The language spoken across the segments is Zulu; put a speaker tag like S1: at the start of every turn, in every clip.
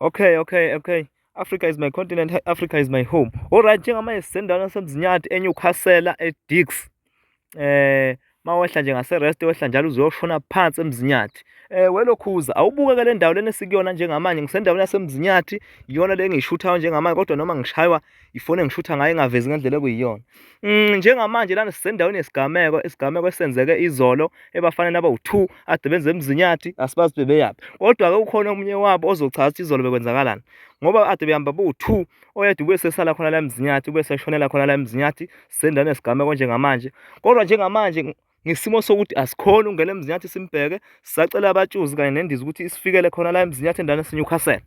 S1: Okay, okay, okay. Africa is my continent, Africa is my home. Alright, njengamanje sisendaweni yaseMzinyathi eNewcastle eDicks. Eh mawehla nje ngase-rest wehla njalo uzoyoshona phansi eMzinyathi. Eh welokhuza awubuke le ndawo lena esikuyona njengamanje ngisendaweni yaseMzinyathi iyona le engiyishuthayo njengamanje kodwa noma ngishaywa ifoni engishutha ngayo ingavezi ngendlela ekuyiyona. Njengamanje lana sisendaweni yesigameko, isigameko esenzeke izolo ebafaneni abawu-2 ade benze eMzinyathi asibazi bebeyaphi. Kodwa-ke ukhona omunye wabo ozochaza ukuthi izolo bekwenzakalani ngoba ade behamba bowu-2 oyedwa ubuye sesala khona la eMzinyathi ubuye seshonela khona la eMzinyathi sisendaweni yesigameko njengamanje. Kodwa njengamanje ngesimo sokuthi asikhoni ukungena eMzinyathi simbheke sisacela abatshuzi kanye nendiza ukuthi isifikele khona la eMzinyathi endaweni yaseNewcastle.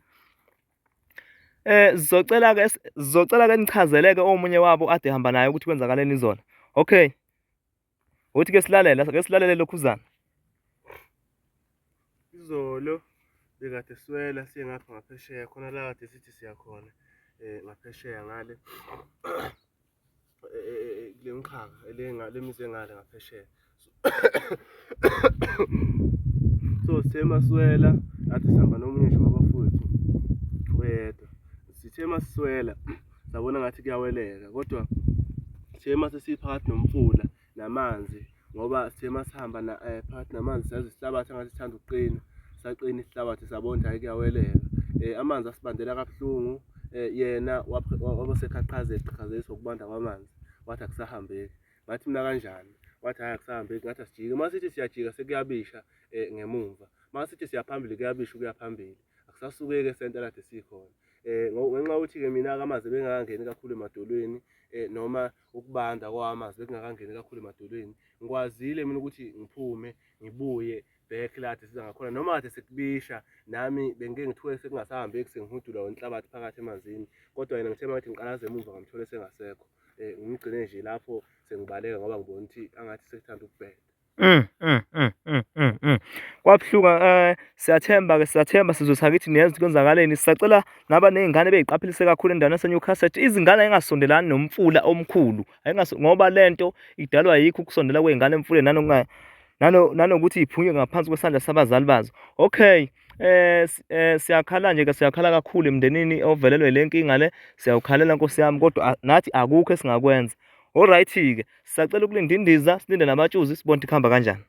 S1: Sizocela ke sizocela ke nichazeleke omunye wabo ade hamba naye ukuthi kwenzakaleni izolo. Okay. Uthi ke silalele, ke silalele lokhuzana.
S2: Izolo bekade siwela siye ngapha ngaphesheya khona la kade sithi siyakhona ngaphesheya ngale kule mkhakha le mizi engale ngaphesheya. So sithe maswela ngathi sihamba nomunye nje wabafowethu oyedwa. Sithe masiswela sabona ngathi kuyaweleka kodwa sithe mase siphakathi nomfula namanzi ngoba sithe masihamba na phakathi namanzi sazi isihlabathi angathi sithanda ukuqina saqina isihlabathi sabona ukuthi hhayi kuyaweleka. Amanzi asibandela kabuhlungu yena wabe eseqhaqhazela eqhaqhazeliswa ukubanda kwamanzi wathi akusahambeki. Ngathi mina kanjani? Wathi hhayi akusahambeki, ngathi asijike. Uma sithi siyajika sekuyabisha ngemumva. Uma sithi siya phambili kuyabisha ukuya phambili. Akusasukeki esenta kade sikhona. Ngenxa yokuthi-ke mina-ke amanzi ebengakangeni kakhulu emadolweni noma ukubanda kwamanzi bekungakangeni kakhulu emadolweni. Ngikwazile mina ukuthi ngiphume ngibuye back la kade siza ngakhona noma kade sekubisha nami bengike ngithuke sekungasahambeki sengihudula wenhlabathi phakathi emanzini kodwa yena ngithe uma ngithi ngiqalaza emuva ngamthola esengasekho. Ngimgcine nje lapho sengibaleka ngoba ngibona ukuthi angathi sekuthanda ukubheda.
S1: Kwabuhlungu siyathemba ke siyathemba sizwe sakithi niyazi ukuthi kwenzakaleni. Sisacela naba ney'ngane bey'qaphelise kakhulu endaweni yaseNewcastle. Izingane ayingasondelani nomfula omkhulu ngoba lento idalwa yikho ukusondela kwey'ngane emfuleni nanokuthi y'phunyuke ngaphansi kwesandla sabazali bazo. Okay. Siyakhala nje ke siyakhala kakhulu emndenini ovelelwe le nkinga le, siyawukhalela Nkosi yami kodwa nathi akukho esingakwenza. Alright-ke, sisacela ukulinda indiza, silinde nabatshuzi sibone ukuthi kuhamba kanjani.